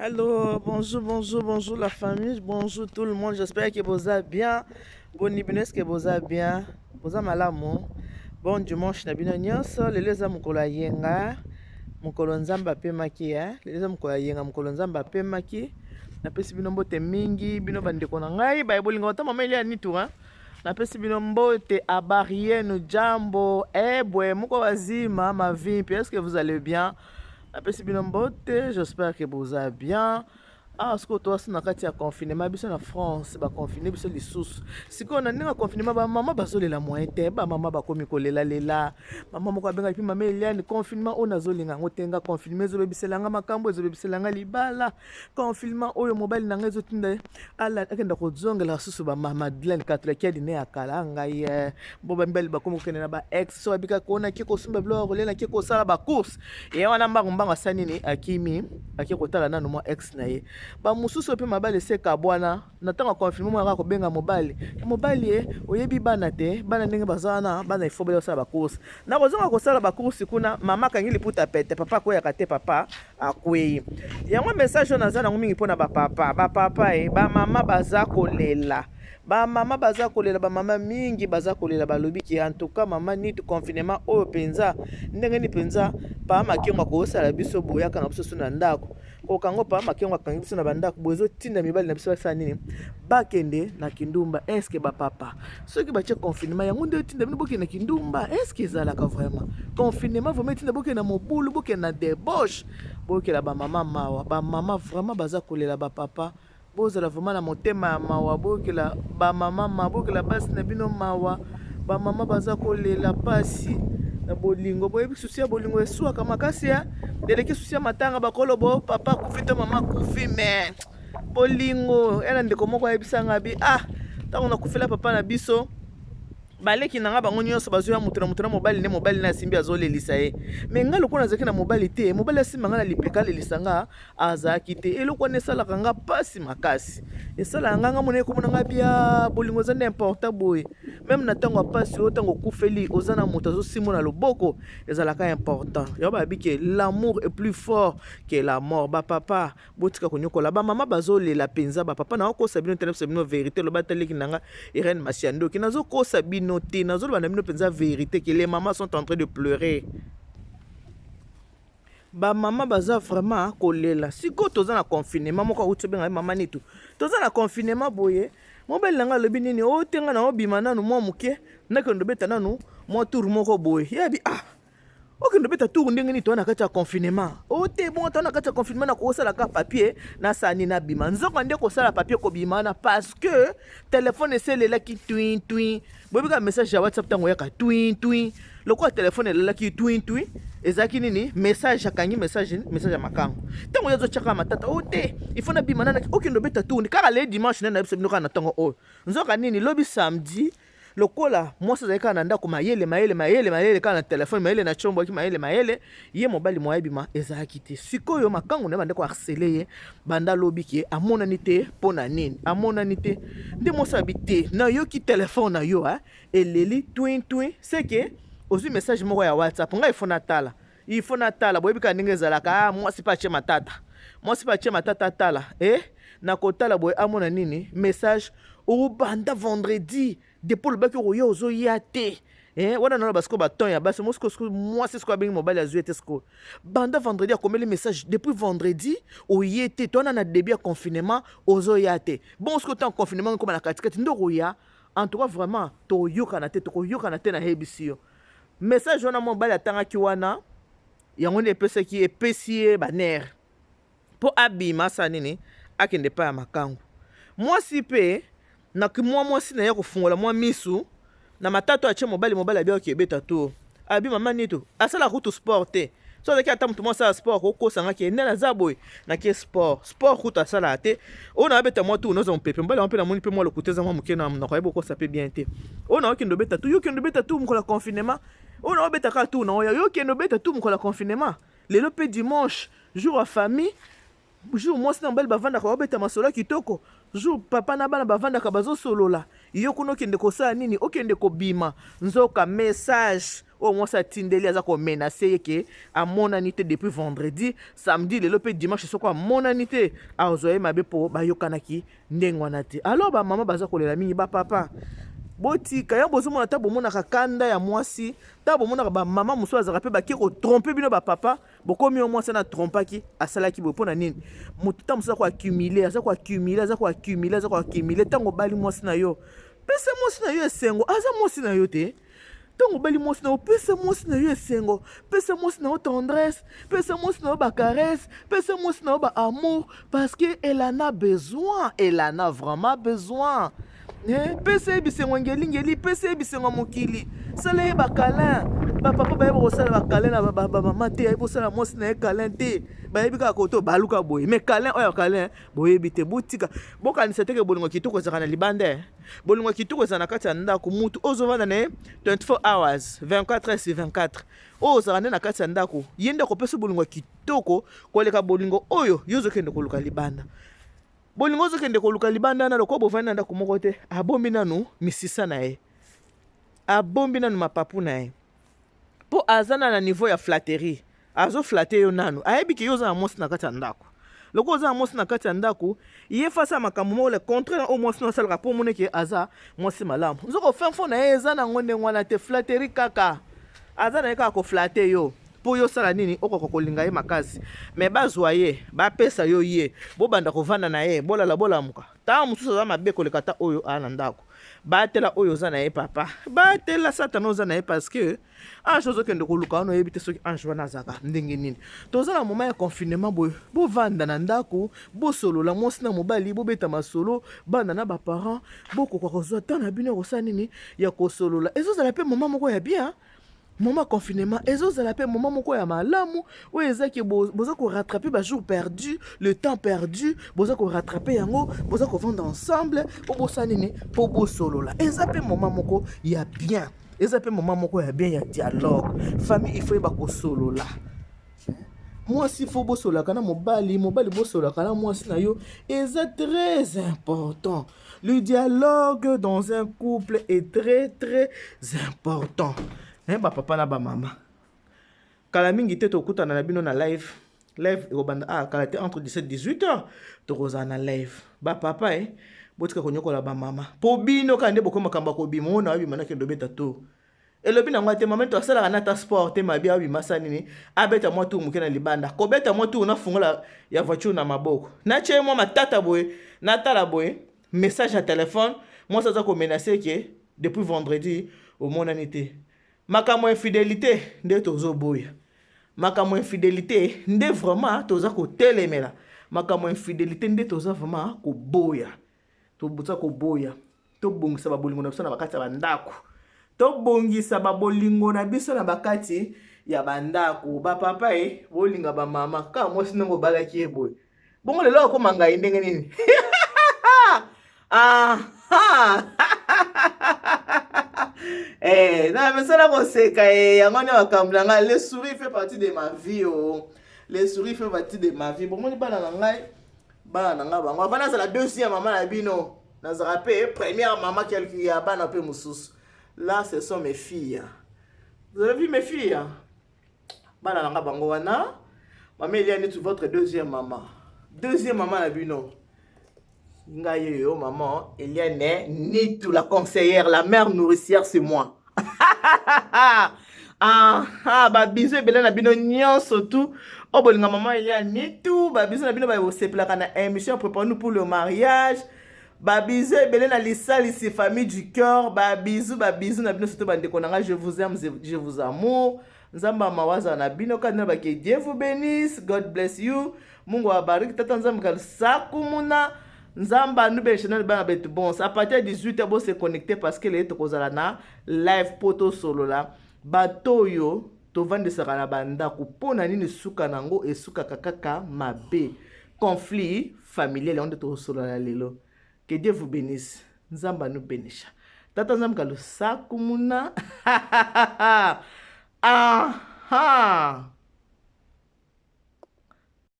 Hello, bonjour, bonjour, bonjour la famille, bonjour tout le monde. J'espère que vous allez bien. Bon bino, est-ce que vous allez bien? Vous allez malamu. Bon dimanche na bino nyonso. Lelo eza mokolo ya yenga. Mokolo Nzambe apemaki, hein? Lelo eza mokolo ya yenga, mokolo Nzambe apemaki. Napesi bino mbote mingi, bino bandeko na ngai, baye bolingo ata mama Elia Nitu, hein? Napesi bino mbote habari yenu, jambo, ebwe, moko wazima, mavimpi, est-ce que vous allez bien? Napesi bino mbote, j'espère que boza bien. Ah, sikoyo toasi na kati ya confinement, biso na France baconfine biso lisusu. Sikoyo na ndenge ya confinement, bamama bazolela moyen te, bamama bakomi kolelalela. Mama moko abengaki mpe mama Eliane, confinement oyo nazolinga yango te, nga confinement ezobebisela nga makambo, ezobebisela nga libala. Confinement oyo mobali na ngai ezotinda akenda kozongela susu ba Madeleine Katulakiadi ne ya kala ngai eh. Bo bamibali bakomi kokende na ba ex, so abika kona ke kosomba biloko ya kolia, nake kosala ba course ye wana mbangu mbangu asali nini, akimi ake kotala nanu mwa ex na ye. Bamosusu mpe mabali ese ekabwana na ntango ya confinement, mwana kaka kobenga mobali, mobali ye oyebi bana te, bana ndenge baza wana, bana ifo baya kosala ba course. Nakozonga kosala ba course kuna, mama akangi liputa pete, papa akweyaka te, papa akwei. Yango message oyo naza nango mingi mpona bapapa, bapapa e bamama baza kolela, bamama baza kolela, bamama mingi baza kolela, balobi ke en tout cas mama Nitu, confinement oyo mpenza ndenge nini mpenza pa Makengo akosala biso boye, akanga biso so na ndako, kokango pa Makengo akangi biso na bandako boye, ezotinda mibali na biso basala nini, bakende na kindumba. Eske bapapa soki batie confinement yango nde etinda bino bokende na kindumba? Eske ezalaka vraiment confinement vraiment etinda bokende na mobulu, bokende na débauche? Bokela bamama mawa, bamama vraiment baza kolela. Bapapa bozala vraiment na motema ya mawa, boyokela bamama mawa, boyokela basi na bino mawa. Bamama baza kolela pasi na bolingo, boyebi susi ya bolingo eswaka makasi ya eleki susi ya matanga. Bakolo bo papa akufi to mama akufi, me bolingo ya na ndeko moko ayebisanga bi ah, ntango nakufela papa na biso, baleki na nga bango nyonso bazoya moto na moto na mobali nde mobali na asimbi azolelisa ye, me nga lokola nazalaki na mobali te, mobali asimba nga na lipeka alelisa nga azalaki te. Eloko wana esalaka nga mpasi makasi, esalaka nga nga mona ekomona nga bia bolingo eza nde important boye, meme na ntango ya mpasi oyo, ntango okufeli oza na moto azosimba na loboko, ezalaka important. Yango bayebi ke l'amour est plus fort que la mort. Bapapa botika konyokola bamama, bazolela mpenza. Bapapa, nakokosa bino te, nayebisa bino vérité. Loba ata leki na nga Irène Masiandoki, nazokosa bino te, nazoloba na bino mpenza vérité ke les mamans sont en train de pleurer. Bamama baza vraiment kolela. Sikoyo toza na confinement, moko awuti obenga mama Nitu, toza na confinement boye, mobali na ngai alobi nini, oyo te ngai na obima nanu mwa moke, nakende obeta nanu mwa tour moko boye. Ye abi ah, okende obeta tour ndenge nini, toza na kati ya confinement? O te, bongo toza na kati ya confinement, na kosala ka papier nasala nini, nabima. Nzoka nde kosala papier kobima wana parce que telefone eselelaki twin twin. Boyebi kaka message ya WhatsApp ntango oyaka twin twin, lokola telefone elelaki twin twin, ezalaki nini, message akangi message, message ya makango. Ntango ye azotyaka matata, o te, il faut nabima nana, okende obeta tour kaka le dimanche nde nayebisa bino kaka na ntongo oyo. Nzoka nini, lobi samedi, lokola mwasi azali kaka na ndako, mayele mayele mayele mayele kaka na telefone, mayele na tshombo aki mayele mayele, ye mobali mwa yebima ezalaki te. Sikoyo makango na ye bande koharceler ye banda alobi ke amonani te. Mpo na nini amonani te? Nde mwasi abi te, nayoki telefone na yo eleli twin twin, seke ozwi message moko ya WhatsApp, ngai ifo natala, il faut natala. Boyebi kaka ndenge ezalaka, ah, mwasi mpe atie matata, mwasi mpe atie matata atala e na kotala boye, amona nini, message obanda vendredi depuis olobaki okoya, ozoya te. Eh, wana naloba sikoyo baton ya basi mo sikoyo, mwasi sikoyo abengi mobali, azwi ete sikoyo banda vendredi akomeli message, depuis vendredi oye te, towana na début ya confinement ozoya te, bongo sikoyo ntango confinement ekoma na katikati nde okoya? En tout cas vraiment tokoyokana te, tokoyokana te. Nayebisi yo, message wana mobali atangaki wana, yango nde epesaki, epesi ye banerfs mpo abima, asala nini, akende epai ya makangu. Mwasi mpe na mwa mwasi na ye kofungola mwa misu na matata atie mobali, mobali abi oke ebeta tour. Abi mama Nitu asalaka kutu sport te, so azalaki ata moto moko asala sport, kokosanga ke nde naza boye nake sport, sport kutu asalaka te. Oyo na abeta mwa tour, noza mopepe, mobali yango mpe namoni mpe mwa lokuta eza mwa moke, nakoyeba okosa mpe bien te. Oyo na okende obeta tour, yo okende obeta tour mokolo ya confinement, oyo na obeta kaka tour na oya, yo okende obeta tour mokolo ya confinement. Lelo mpe dimanche, jour ya famille, jour mwasi na mobali bavandaka babeta masolo ya kitoko, jour papa na bana bavandaka bazosolola, yo kuna okende kosala nini? Okende kobima. Nzoka message Oyo mwasi atindeli aza komenace ye ke amonani te depuis vendredi, samedi, lelo mpe dimanche. Soko amonani te, azwa ye mabe mpo bayokanaki ndenge wana te. Alors bamama baza kolela mingi, bapapa botika yango. Bozomona, ta bomonaka kanda ya mwasi, ta bomonaka bamama mosusu azalaka mpe bake kotromper bino bapapa. Bokomi yo mwasi wana atrompaki, asalaki boye mpo na nini? Moto ta mosusu aza koaccumuler, aza koaccumuler, aza koaccumuler, aza koaccumuler. Ntango obali mwasi na yo, pesa mwasi na yo esengo. Aza mwasi na yo te. Ntango obali mwasi na yo, pesa mwasi na yo esengo, pesa mwasi na yo tendresse, pesa mwasi na yo bacaresse, pesa mwasi na yo baamour, parce que elle en a besoin, elle en a vraiment besoin. Pesa ye bisengo ngelingeli, pesa ye bisengo ya mokili, sala ye bacâlin. Bapapa bayeba kosala bacâlin na bamama te, ayebi kosala mwasi na ye câlin te. Bayebi kaka koto baluka boye, mais câlin oyo, câlin boyebi te. Botika bokanisa teke bolingo kitoko ezalaka na libanda. Bolingo kitoko ezala na kati ya ndako. Mutu oyo ozovanda na ye 24 hours, 24 heures sur 24, oyo ozalaka nde na kati ya ndako, ye nde akopesa bolingo ya kitoko koleka bolingo oyo yo ozokende koluka libanda. Bolingo ozokende koluka libanda wana, lokola bovandi na ndako moko te, abombi nanu misisa na ye, abombi nanu mapapu na ye, mpo aza na niveau ya flatterie. Azoflatter yo nanu, ayebi ke yo oza na mwasi na kati ya ndako. Lokola oza na mwasi na kati ya ndako, ye fasi ya makambo moko le contraire oyo mwasi no asalaka, mpo omoni ke aza mwasi malamu. Nzoko fin fond na ye eza nango ndenge wana te, flatterie kaka. Aza na ye kaka koflatter yo mpo yo osala nini? Okoka kolinga ye makasi. Me bazwa ye, bapesa yo ye, bobanda kovanda na ye, bolala, bolamuka, ntango mosusu aza mabe koleka ta oyo aa na ndako. Batela oyo oza na ye, papa. Batela Satana oza na ye, parce que ange ozokende koluka wana, oyebi te soki ange wana azalaka ndenge nini. Toza na moment ya confinement boye, bovanda na ndako, bosolola mwasi na mobali, bobeta masolo, bana na baparent. Bokoka kozwa temps na bino ya kosala nini? Ya kosolola. Ezozala mpe moment moko ya bien. Moment confinement ezozala mpe moment moko ya malamu oyo ezaki boza korattraper bajour perdu, le temps perdu, boza korattraper yango. Boza kovanda ensemble mpo bosala nini? Mpo bosolola. Eza mpe moment moko ya bien, eza mpe moment moko ya bien ya dialogue. Famille, il faut yeba kosolola. Mwasi, faut bosololaka na mobali. Mobali, bosololaka na mwasi na yo, eza très important. Le dialogue dans un couple est très très important, hein. Bapapa na bamama, kala mingi te tokutana na bino na live. Live ekobanda ah, kala te, entre 17 18 heures tokozala na live. Bapapa e, botika konyokola bamama, mpo bino kaka nde bokomi makambo ya kobima. Oyo na obima, nakende obeta tour, elobi nango te. Mama to asalaka na ata sport te, mabi abima, asala nini? Abeta mwa tour moke na libanda, kobeta mwa tour na fungola ya voiture na maboko, natie mwa matata boye, natala boye message ya telefone, mwasi aza komenacer ke depuis vendredi omonani te. Makambo ya infidélité nde tozoboya, makambo ya infidélité nde vraiment toza kotelemela, makambo ya infidélité nde toza vraiment koboya, toza koboya. Tobongisa babolingo na biso na bakati ya bandako, tobongisa babolingo na biso na bakati ya bandako. Bapapa e, bolinga bamama. Kaka mwasi ndenge obalaki ye boye, bongo lelo akóma ngai ndenge nini? Aha, na mesala koseka e, yango nde makambo na ngai. Le sourire fait partie de ma vie, oh. Le sourire fait partie de ma vie. Bomoni bana na ngai, bana na ngai bango, avant nazala deuxième mama na bino, nazala mpe première mama quelque ya bana mpe mosusu. Là, ce sont mes filles. Vous avez vu mes filles? Bana na ngai bango wana. Mama Eliane, votre deuxième maman, deuxième mama na bino, ngai oyo, maman Eliane Nitu, la conseillère, la mère nourricière, c'est moi. Ah, ah, babisous ebele na bino nyonso tu oyo bolinga mama Eliane Nitu. Babisous na bino bosepelaka na émission Prépare nous pour le mariage. Babisous ebele na lisalisi famille du cœur. Babisous, babisous na bino, surtout bandeko na ngai. Je vous aime, je vous amour. Nzambe ya mawa azala na bino. Kati na bake, Dieu vous bénisse, God bless you, Mungu awabariki, tata Nzambe kalusakumuna, Nzambe anubeleshe nani bana betu. Bon, à partir ya 18 heures bose connecté, parce que leye tokozala na live mpo tosolola. Bato oyo tovandisaka na bandako, mpo na nini suka nango esukaka kaka mabe? Conflit familial, yango nde tokosolola lelo. Que Dieu vous bénisse, Nzambe anubenisha, tata Nzambe kalusakumuna. Aha.